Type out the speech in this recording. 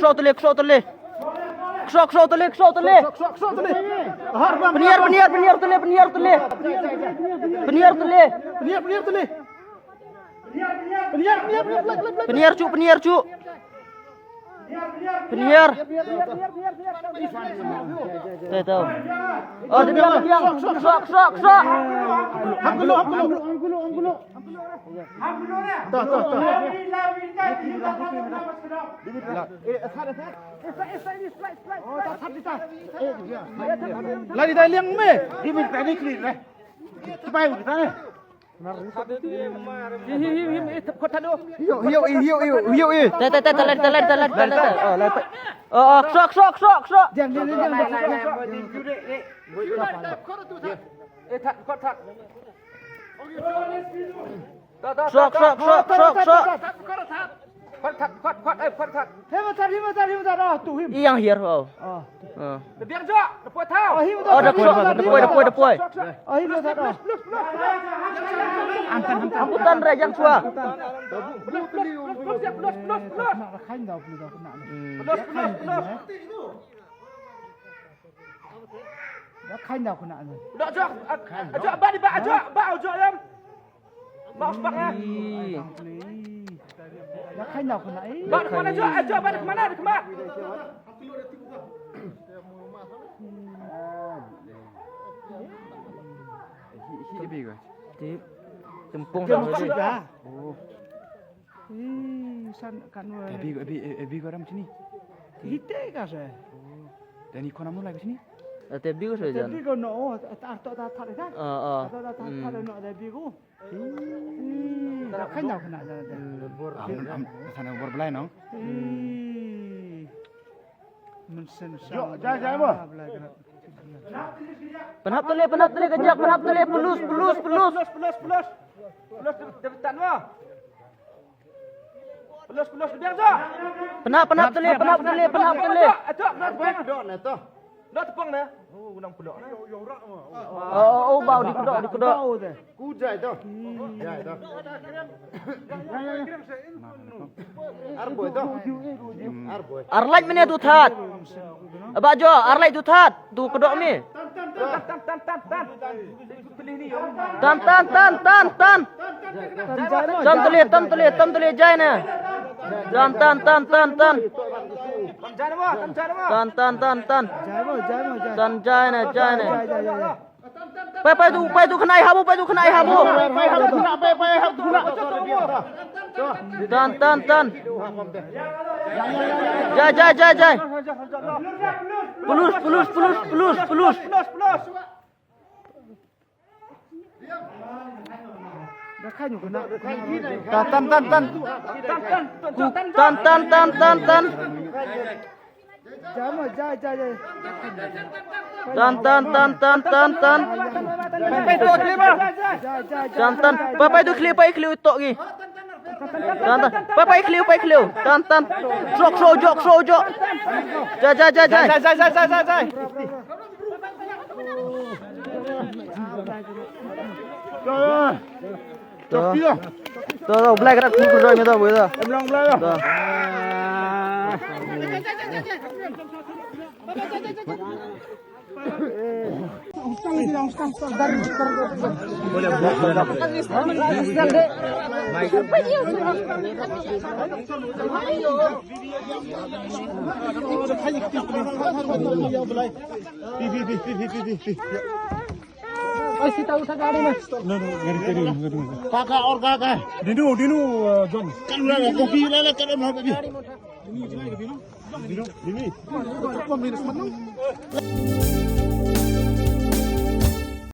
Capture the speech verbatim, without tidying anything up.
kso tele, kso tele. Kso, kso tele, kso tele. Peniar, peniar, peniar tele, peniar tele. Peniar tele. Peniar, peniar tele. Peniar, peniar, peniar, peniar, peniar. Peniar, cu, peniar, cu. Peniar. Te tau. Oh, dia biang, dia biang. Kso, kso, kso. Hap gulu, hap gulu. Tah, tah, tah. Lari dai liang me. Di min tadi kli le. Kipai kita ne. Hi hi hi hi, eh, thap khot thap do. Hiu, hiu, hiu, hiu, hiu, hiu. Te, te, te, te, lari, te, lari, te, lari, te, lari, te. Oh, lari, te. Oh, oh, kso, kso, kso, kso. Diang, diang, diang, diang. Eh, thap khot thap. Kso, kso, kso, kso, kso. Khot thap, khot, khot, eh, khot thap. Hi ma thap, hi ma thap, hi ma thap, ah, tu hi. Ïang hiar, oh. Ah. Ah. Da biang jok, da poi thau. Ah, hi ma thap, oh, da poi, da poi, da poi, da poi. Ah, hi ma thap, ah. Plus, plus, plus, plus. Am putan re jang sua. Plus, plus, plus, plus, ya, plus, plus, plus. Kena rakhine dah, plus, dah kena. Hmm. Plus, plus, plus. Rakhine dah kena. Dah jok, ah, jok, ba di ba, jok, ba, jok, em. Bak, bak, eh. Ih. Ïa kane kane, eh. Bak, kemana, Jok? Eh, Jok, bak, kemana, kemana? Hi, hi, hi, bi ko. Tip. Tempung sama dia. Oh. Ih, san kan wa. Bi ko, bi, eh, bi ko ram sini. Hite ka se. Oh. Dan ikon amu lai sini. Eh, te bi ko se jan. Bi ko no, oh, tar to tar tar kan. Ah, ah. Tar to tar tar no, te bi ko. Ih, da khañ daw khynnah da, da. Am, am, sana bor blai nong. Ih. Mynsen sa. Yo, jai, jai, mo. Blai khynnah. Pynhap tele, pynhap tele, kejap, pynhap tele, pelus, pelus, pelus. Pelus, pelus, pelus. Pelus, David Tan, mo. Pelus, pelus, biar, Jok. Pynhap, pynhap tele, pynhap tele, pynhap tele. Jok, Jok, Jok, Jok. Dok tepung na. Oh, unang pelok na. Oh, oh, oh, bau dikedok, dikedok. Ku jai to. Jai to. Arboi to. Arboi. Arlait mene tu that. Ba jo, arlait tu that. Tu kedok mi. Tan, tan, tan, tan, tan. Tan, tan, tan, tan, tan. Tan tele, tan tele, tan tele, jai ne. Tan, tan, tan, tan, tan. Tan, tan, tan, tan. Tan, jai ne, jai ne. Pai, pai tu, pai tu khynnah habu, pai tu khynnah habu. Tan, tan, tan. Jai, jai, jai, jai. Pelus, pelus, pelus, pelus, pelus. Tan, tan, tan, tan. Tan, tan, tan, tan, tan. Tan, tan, tan, tan, tan, tan. Tan, tan. Pai, pai, to khlieh, pai khlieh to ki. Tan, tan. Pai, pai khlieh, pai khlieh. Tan, tan. Jok, jok, jok, jok. Jai, jai, jai, jai. Jai, jai, jai, jai, jai. To. To, to, Blai ka rat ku ku roi me to, Blai to. Em long Blai to. To. Phi, phi, phi, phi, phi, phi, phi. ऐसी तो उठा गाड़ी में। No, no, गाड़ी, गाड़ी, गाड़ी में। कहाँ, कहाँ, और कहाँ, कहाँ है? Dinu, Dinu, अ, John। चल, ले, ले, कॉफी ले, ले, चल, हम लोग अभी। Dinu, Dinu।